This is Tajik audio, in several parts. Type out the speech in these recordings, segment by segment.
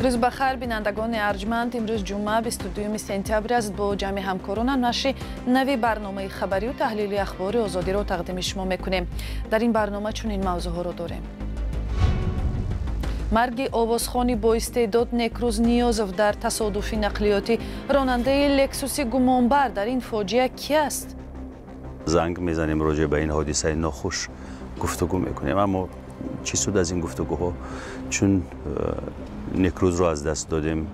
Рӯз ба хайр, бинандагони арҷманд. Имрӯз ҷумъа, 22 сентябр аст. Бо ҷамъи ҳамкоронам нашри нави барномаи хабарию таҳлили Ахбори Озодиро тақдими шумо мекунем. Дар ин барнома чунин мавзӯъҳоро дорем: марги овозхони боистеъдод Некрӯз Ниёзов дар тасодуфи нақлиётӣ, ронандаи Лексуси гумонбар дар ин фоҷиа ки аст? Занг мезанем, роҷеъ ба ин ҳодисаи нохуш гуфтугӯ мекунем, аммо чӣ суд аз ин гуфтугӯҳо, чун Некрӯзро аз даст додем.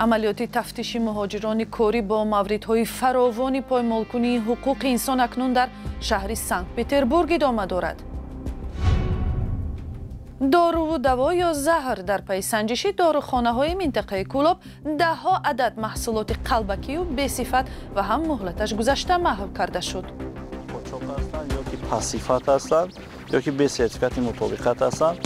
Амалиёти тафтиши муҳоҷирони корӣ бо мавридҳои фаровони поймолкунии ҳуқуқи инсон акнун дар шаҳри Санкт Петербург идома дорад. Доруву даво ё заҳр: дар пайи санҷиши дорухонаҳои минтақаи Кӯлоб даҳҳо адад маҳсулоти қалбакию бесифат ва ҳам муҳлаташ гузашта маҳв карда шуд. Қочоқ ҳастанд ё ки пастсифат ҳастанд, ё ки бе сертификати мутобиқат ҳастанд.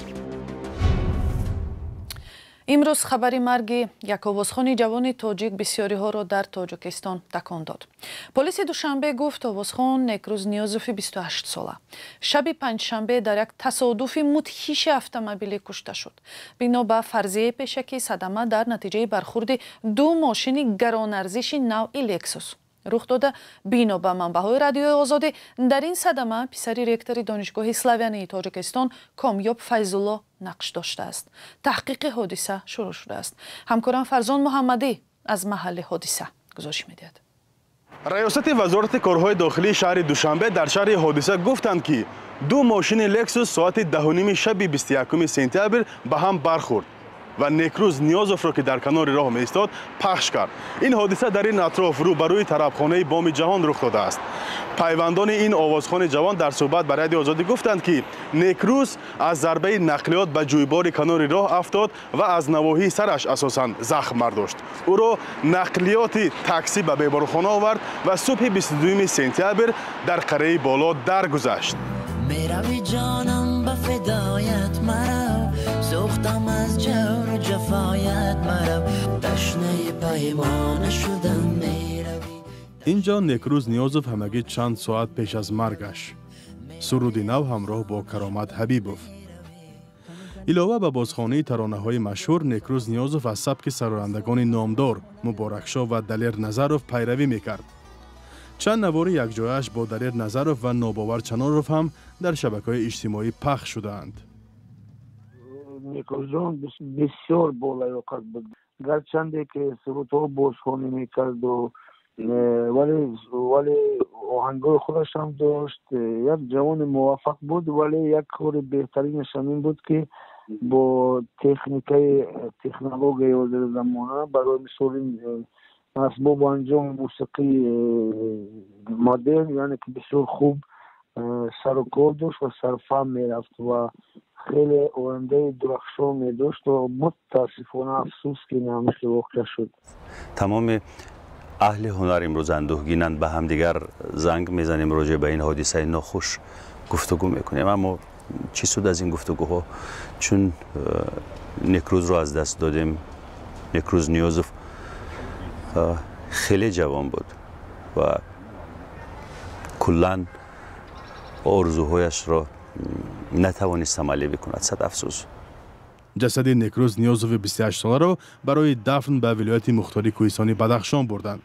Имрӯз хабари марги як овозхони ҷавони тоҷик бисёриҳоро дар Тоҷикистон такон дод. Полиси Душанбе гуфт, овозхон Некрӯз Ниёзови 28 сола шаби панҷшанбе дар як тасодуфи мудҳиши автомобилӣ кушта шуд. Бино ба фарзияи пешакӣ, садама дар натиҷаи бархурди ду мошини гаронарзиши навъи Лексус рух дода. Бино ба манбаъҳои Радиои Озодӣ, дар ин садама писари ректори Донишгоҳи Славянии Тоҷикистон Комёб Файзулло нақш доштааст. Таҳқиқи ҳодиса шурӯъ шудааст. Ҳамкорам Фарзон Муҳаммадӣ аз маҳалли ҳодиса гузориш медиҳад. Раёсати Вазорати корҳои дохилии шаҳри Душанбе дар шарҳи ҳодиса гуфтанд, ки ду мошини Лексус соати 10:30 шаби 21 сентябр ба ҳам бархӯрд ва Некрӯз Ниёзовро, ки дар канори роҳ меистод, пахш кард. Ин ҳодиса дар ин атроф, рӯбарӯи тарабхонаи Боми Ҷаҳон рух додааст. Пайвандони ин овозхони ҷавон дар суҳбат ба Радиои Озодӣ гуфтанд, ки Некрӯз аз зарбаи нақлиёт ба ҷӯйбори канори роҳ афтод ва аз навоҳии сараш асосан захм бардошт. Ӯро нақлиёти таксӣ ба беморхона овард ва субҳи 22 сентябр дар қарияи боло даргузашт. Мерави, ҷонам ба фидоят марав, сӯхтам аз ҷавру ҷафоят марав, ташнаи паймона шудам, меравӣ. Инҷо Некрӯз Ниёзов ҳамагӣ чанд соат пеш аз маргаш, суруди нав ҳамроҳ бо Каромат Ҳабибов. Илова ба бозхонии таронаҳои машҳур, Некрӯз Ниёзов аз сабки сарояндагони номдор Муборакшоҳ ва Далер Назаров пайравӣ мекард. Чанд навори якҷояаш бо Далер Назаров ва Нобовар Чаноров ҳам дар шабакаҳои иҷтимоӣ пахш шудаанд. Некрӯзҷон бисёр болаёқат буд. Гарчанде ки сурудҳо бозхонӣ мекарду, вале оҳангҳои худашам дошт. Як ҷавони муваффақ буд, вале як кори беҳтаринаш ҳамин буд, ки бо техникаи технологияи ҳозиразамона, барои мисол, асбобу анҷоми мусиқии модерн, яъне ки бисёр хуб сару кор дошт ва сарфаҳм мерафт ва хеле ояндаи дурахшон медошт ва мутаассифона, афсӯс, ки ҳамихел воқеа шуд. Тамоми аҳли ҳунар имрӯз андӯҳгинанд. Ба ҳамдигар занг мезанем, роҷеъ ба ин ҳодисаи нохуш гуфтугӯ мекунем, аммо чӣ суд аз ин гуфтугӯҳо, чун Некрӯзро аз даст додем. Некрӯз Ниёзов хеле ҷавон буд ва куллан орзуҳояшро натавонист амалӣ бикунад. Сад афсӯс. Ҷасади Некрӯз Ниёзови 28-соларо барои дафн ба вилояти мухтори кӯҳистони Бадахшон бурданд.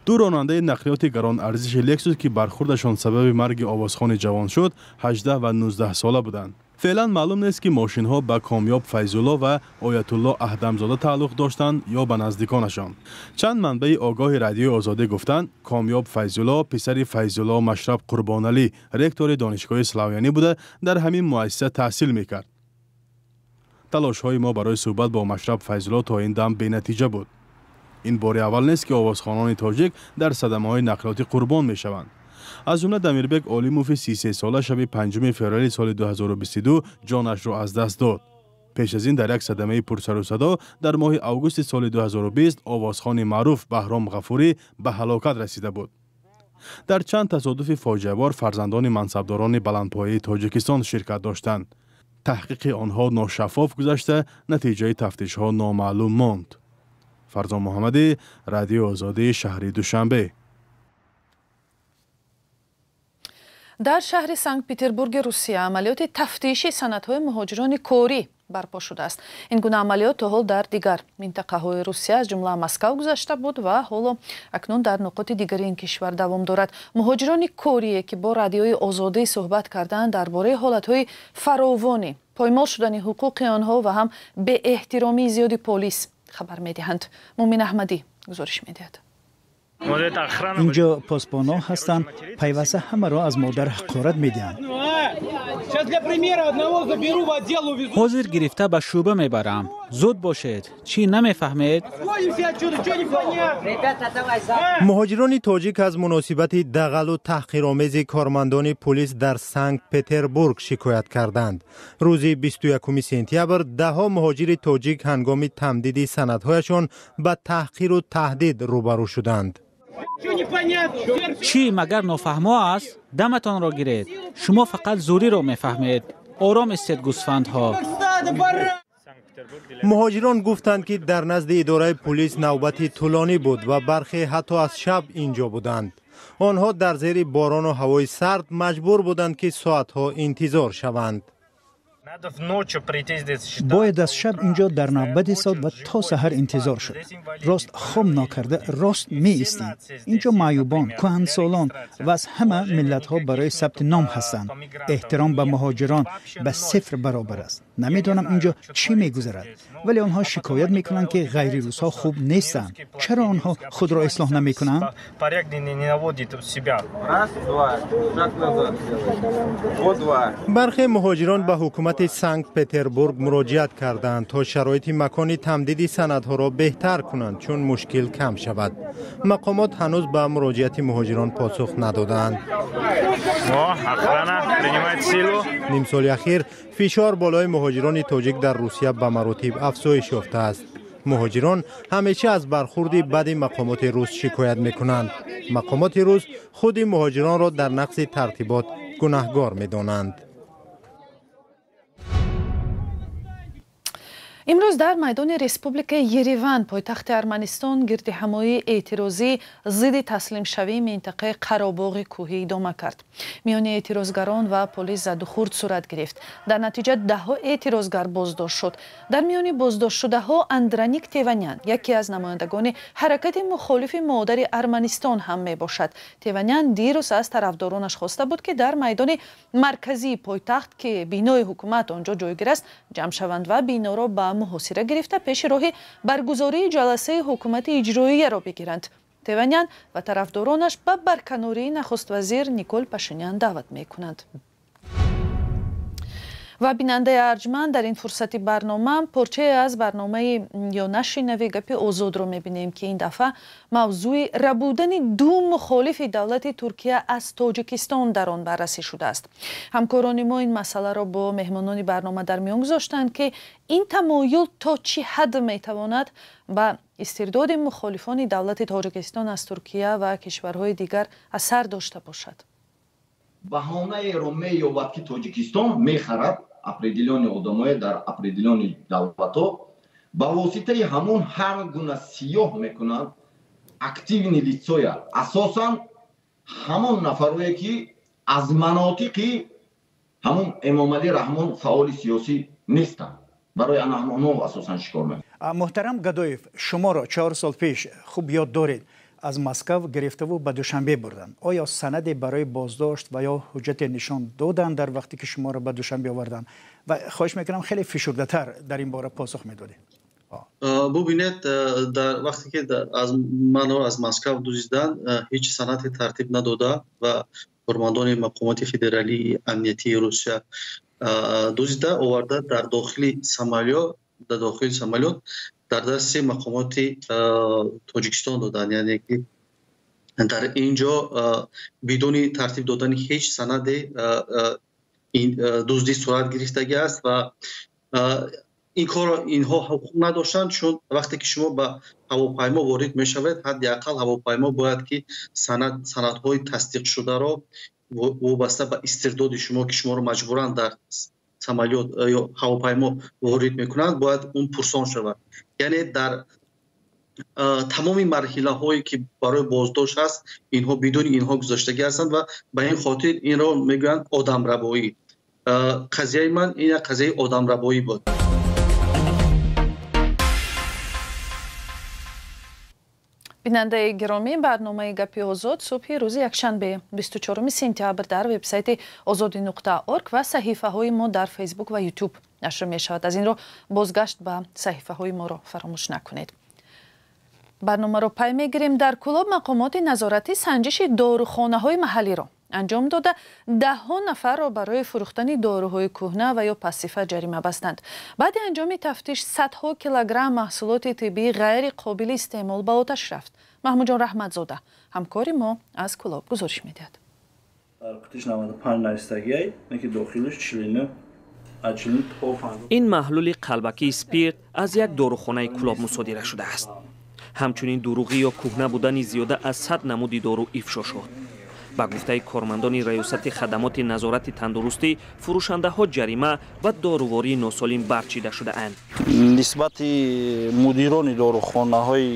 Ду ронандаи нақлиёти гаронарзиши Лексус, ки бархурдашон сабаби марги овозхони ҷавон шуд, 18 ва 19 сола буданд. Феълан маълум нест, ки мошинҳо ба Комёб Файзулло ва Оятулло Аҳдамзода тааллуқ доштанд ё ба наздиконашон. Чанд манбаи огоҳи Радиои Озодӣ гуфтанд, Комёб Файзулло писари Файзулло Машраб Қурбоналӣ, ректори Донишгоҳи Славянӣ буда, дар ҳамин муассиса таҳсил мекард. Талошҳои мо барои суҳбат бо Машраб Файзулло то ин дам бенатиҷа буд. Ин бори аввал нест, ки овозхонони тоҷик дар садамаҳои нақлиётӣ қурбон мешаванд. Аз ҷумла Дамирбек Олимови 33сола шаби 5 феврали соли 2022 ҷонашро аз даст дод. Пеш аз ин дар як садамаи пурсарусадо дар моҳи августи соли 2020 овозхони маъруф Баҳром Ғафурӣ ба ҳалокат расида буд. Дар чанд тасодуфи фоҷиабор фарзандони мансабдорони баландпояи Тоҷикистон ширкат доштанд. Таҳқиқи онҳо ношаффоф гузашта, натиҷаи тафтишҳо номаълум монд. Фарзон Муҳаммадӣ, Радиои Озодӣ, шаҳри Душанбе. Дар шаҳри Санкт Петербурги Русия амалиёти тафтиши санадҳои муҳоҷирони корӣ Барпо шудааст. Ин гуна амалиёт то ҳол дар дигар минтақаҳои Русия, аз ҷумла Москав, гузашта буд ва ҳоло акнун дар нуқоти дигари ин кишвар давом дорад. Муҳоҷирони корие, ки бо Радиои Озодӣ суҳбат карданд, дар бораи ҳолатҳои фаровони поймол шудани ҳуқуқи онҳо ва ҳам беэҳтиромии зиёди полис хабар медиҳанд. Мумин Аҳмадӣ гузориш медиҳад. Инҷо посбонҳо ҳастанд, пайваста ҳамаро аз модар ҳақорат медиҳанд. Ҳозир гирифта ба шӯъба мебарам. Зуд бошед, чӣ намефаҳмед? Муҳоҷирони тоҷик аз муносибати дағалу таҳқиромези кормандони пулис дар Санкт Петербург шикоят карданд. Рӯзи 21 сентябр даҳҳо муҳоҷири тоҷик ҳангоми тамдиди санадҳояшон ба таҳқиру таҳдид рӯбарӯ шуданд. Чӣ, магар нофаҳмо аст? Даматонро гиред, шумо фақат зӯриро мефаҳмед. Ором истед, гӯсфандҳо. Муҳоҷирон гуфтанд, ки дар назди идораи пулис навбати тӯлонӣ буд ва бархе ҳатто аз шаб инҷо буданд. Онҳо дар зери борону ҳавои сард маҷбур буданд, ки соатҳо интизор шаванд. Бояд аз шаб инҷо дар навбат истод ва то саҳар интизор шуд. Рост хом нокарда рост меистем. Инҷо маъюбон, кӯҳансолон ва аз ҳама миллатҳо барои сабти ном ҳастанд. Эҳтиром ба муҳоҷирон ба сифр баробар аст. Намедонам, инҷо чӣ мегузарад, вале онҳо шикоят мекунанд, ки ғайрирусҳо хуб нестанд. Чаро онҳо худро ислоҳ намекунанд? Бархе муҳоҷирон ба ҳукумати Санкт Петербург муроҷиат карданд, то шароити макони тамдиди санадҳоро беҳтар кунанд, чун мушкил кам шавад. Мақомот ҳанӯз ба муроҷиати муҳоҷирон посух надодаанд. Нимсоли ахир фишор болои муҳоҷирони тоҷик дар Русия ба маротиб афзоиш ёфтааст. Муҳоҷирон ҳамеша аз бархурди бади мақомоти рус шикоят мекунанд. Мақомоти рус худи муҳоҷиронро дар нақзи тартибот гунаҳгор медонанд. Имрӯз дар майдони Республикаи Ереван, пойтахти Арманистон, гирдиҳамоии эътирозӣ зидди таслимшавии минтақаи Қаробоғи кӯҳӣ идома кард. Миёни эътирозгарон ва полис задухӯрд сурат гирифт. Дар натиҷа даҳҳо эътирозгар боздошт шуд. Дар миёни боздоштшудаҳо Андраник Теванян, яке аз намояндагони ҳаракати мухолифи Модари Арманистон, ҳам мебошад. Теванян дирӯз аз тарафдоронаш хоста буд, ки дар майдони марказии пойтахт, ки бинои ҳукумат он ҷо ҷойгир аст, ҷамъ шаванд ва биноро ба муҳосира гирифта, пеши роҳи баргузории ҷаласаи ҳукумати иҷроияро бигиранд. Теванян ва тарафдоронаш ба барканории нахуствазир Никол Пашинян даъват мекунанд. Ва бинандаи арҷманд, дар ин фурсати барнома порчае аз барномаи ё нашри нави Гапи Озодро мебинем, ки ин дафъа мавзӯи рабудани ду мухолифи давлати Туркия аз Тоҷикистон дар он баррасӣ шудааст. Ҳамкорони мо ин масъаларо бо меҳмонони барнома дар миён гузоштанд, ки ин тамоюл то чӣ ҳад метавонад ба истирдоди мухолифони давлати Тоҷикистон аз Туркия ва кишварҳои дигар асар дошта бошад. Баҳонаеро меёбад, ки Тоҷикистон мехарад определённый одамое дар определённый давлатҳо, ба воситаи ҳамон ҳар гуна сиёҳ мекунанд активный лицо я, асосан ҳамон нафарое, ки аз манотиқи ҳамон Эмомалӣ Раҳмон фаъоли сиёсӣ нестанд. Барои ана ҳамонҳо асосан шикор мекунанд. Муҳтарам Гадоев, шуморо 4 сол пеш, хуб ёд доред, аз Москав гирифтаву ба Душанбе бурданд. Оё санаде барои боздошт ва ё ҳуҷҷате нишон доданд дар вақте ки шуморо ба Душанбе оварданд? Ва хоҳиш мекунам, хеле фишурдатар дар ин бора посух медодед. Бубинед, дар вақте ки аз манро аз Москав дуздиданд, ҳеҷ санаде тартиб надода ва кормандони мақомоти федералии амниятии Русия дуздида оварда, дар дохили самолёт, дар дохили самолёт дар дасти мақомоти Тоҷикистон доданд. Яъне ки дар ин ҷо бидуни тартиб додани ҳеҷ санаде дуздӣ сурат гирифтагӣ аст ва ин корро инҳо ҳуқуқ надоштанд, чун вақте ки шумо ба ҳавопаймо ворид мешавед, ҳадди ақал ҳавопаймо бояд ки санадҳои тасдиқшударо вобаста ба истирдоди шумо, ки шуморо маҷбуран дар самолёт ё ҳавопаймо ворид мекунанд, бояд он пурсон шавад. Яъне дар тамоми марҳилаҳое, ки барои боздошт ҳаст, инҳо бидуни инҳо гузаштагӣ ҳастанд ва ба ин хотир инро мегӯянд одамрабоӣ. Қазияи ман ин як қазияи одамрабоӣ буд. Бинандаи гиромӣ, барномаи Гапи Озод субҳи рӯзи якшанбе 24 сентябр дар вебсайти ozodi.org ва саҳифаҳои мо дар Фейсбук ва Ютуб нашр мешавад. Аз ин рӯ бозгашт ба саҳифаҳои моро фаромӯш накунед. Барномаро пай мегирем. Дар Кӯлоб мақомоти назоратӣ санҷиши дорухонаҳои маҳаллиро анҷом дода, даҳҳо нафарро барои фурӯхтани доруҳои кӯҳна ва ё пастсифат ҷарима бастанд. Баъди анҷоми тафтиш садҳо килограмм маҳсулоти тиббии ғайри қобили истеъмол ба оташ рафт. Маҳмудҷон Раҳматзода, ҳамкори мо аз Кӯлоб, гузориш медиҳад. Дар қутиш 95 навистагиай, не ки дохилиш 49 Ин маҳлули қалбакии спирт аз як дорухонаи Кӯлоб мусодира шудааст. Ҳамчунин дурӯғӣ ё кӯҳна будани зиёда аз 100 намуди дору ифшо шуд. Ба гуфтаи кормандони раёсати хадамоти назорати тандурустӣ, фурӯшандаҳо ҷарима ва дорувории носолим барчида шудаанд. Нисбати мудирони дорухонаҳои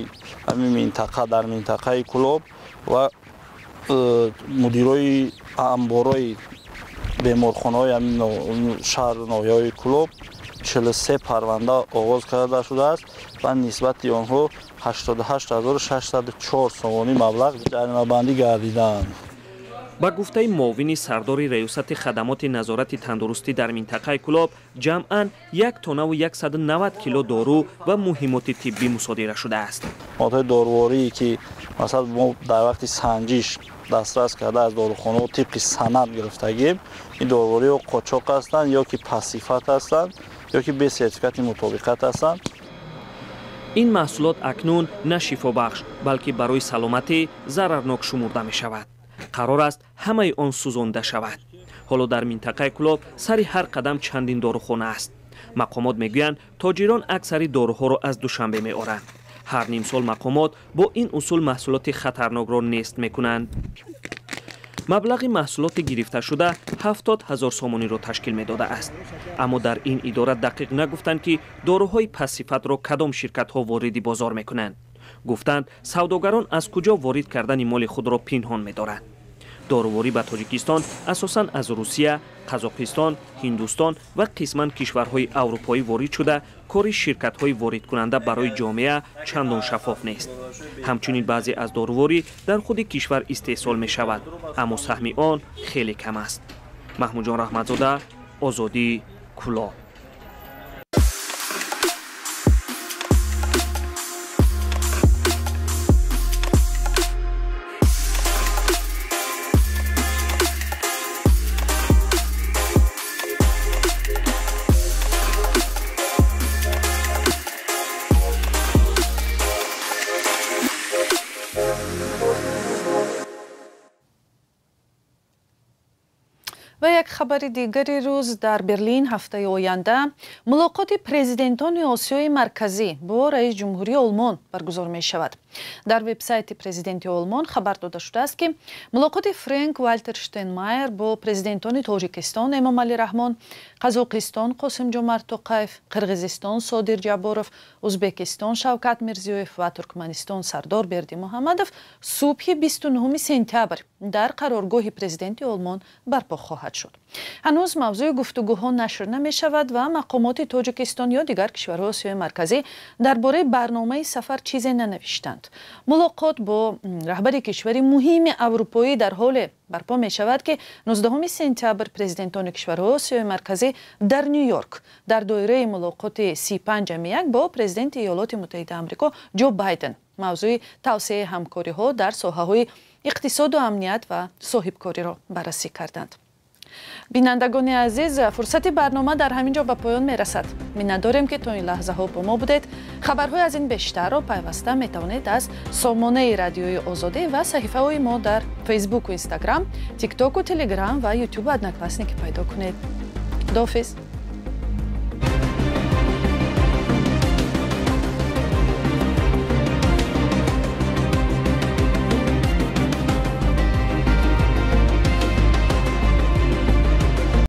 ҳамин минтақа дар минтақаи Кӯлоб ва мудирои амборои беморхонаҳои ҳамин шаҳру ноҳияҳои Кӯлоб 43 парванда оғоз карда шудааст ва нисбати онҳо 88604 сомонӣ маблағ ҷаримабандӣ гардидаанд. Ба гуфтаи муовини сардори раёсати хадамоти назорати тандурустӣ дар минтақаи Кӯлоб, ҷамъан 1 тоннаву 190 кило дору ва муҳимоти тиббӣ мусодира шудааст. Моддаҳои доруворие ки масалан мо дар вақти санҷиш дастрас карда аз дорухонаҳо тибқи санад гирифтагем, ин дорувориҳо қочоқ ҳастанд ё ки пастсифат ҳастанд ё ки бе сертификати мутобиқат ҳастанд. Ин маҳсулот акнун на шифобахш, балки барои саломатӣ зарарнок шумурда мешавад. Қарор аст ҳамаи он сӯзонда шавад. Ҳоло дар минтақаи Кӯлоб сари ҳар қадам чандин дорухона аст. Мақомот мегӯянд, тоҷирон аксари доруҳоро аз Душанбе меоранд. Ҳар нимсол мақомот бо ин усул маҳсулоти хатарнокро нест мекунанд. Маблағи маҳсулоти гирифташуда 70 ҳазор сомониро ташкил медодааст. Аммо дар ин идора дақиқ нагуфтанд, ки доруҳои пастсифатро кадом ширкатҳо вориди бозор мекунанд. Гуфтанд, савдогарон аз куҷо ворид кардани моли худро пинҳон медоранд. Доруворӣ ба Тоҷикистон асосан аз Русия, Қазоқистон, Ҳиндустон ва қисман кишварҳои аврупоӣ ворид шуда, кори ширкатҳои воридкунанда барои ҷомеа чандон шаффоф нест. Ҳамчунин баъзе аз доруворӣ дар худи кишвар истеҳсол мешавад, аммо саҳми он хеле кам аст. Маҳмудҷон Раҳматзода, Озодӣ, Кӯлоб. Ва як хабари дигари рӯз: дар Берлин ҳафтаи оянда мулоқоти президентони Осиёи Марказӣ бо раис ҷумҳурии Олмон баргузор мешавад. Дар вебсайти президенти Олмон хабар дода шудааст, ки мулоқоти Фрэнк Вальтер Штейнмайер бо президентони Тоҷикистон Эмомалӣ Раҳмон, Қазоқистон Қосимҷомарт Тоқаев, Қирғизистон Содир Ҷабборов, Узбекистон Шавкат Мирзиёев ва Туркманистон Сардор Бердимуҳаммадов субҳи 29 сентябр дар қароргоҳи президенти Олмон барпо хоҳад шуд. Ҳанӯз мавзӯи гуфтугӯҳо нашр намешавад ва мақомоти Тоҷикистон ё дигар кишварҳои Осиёи Марказӣ дар бораи барномаи сафар чизе нанавиштанд. Мулоқот бо раҳбари кишвари муҳими аврупоӣ дар ҳоле барпо мешавад, ки 19 сентябр президентони кишварҳои Осиёи Марказӣ дар Ню-Йорк дар доираи мулоқоти 35+1 бо президенти Иёлоти Муттаҳидаи Амрико Ҷо Байден мавзӯи тавсеаи ҳамкориҳо дар соҳаҳои иқтисоду амният ва соҳибкориро баррасӣ карданд. Бинандагони азиз, фурсати барнома дар ҳамин ҷо ба поён мерасад. Миннатдорем, ки то ин лаҳзаҳо бо мо будед. Хабарҳои аз ин бештарро пайваста метавонед аз сомонаи Радиои Озодӣ ва саҳифаҳои мо дар Фейсбуку Инстаграм, Тиктоку, Телеграм ва Ютубу Одноклассники пайдо кунед. Худоҳофиз.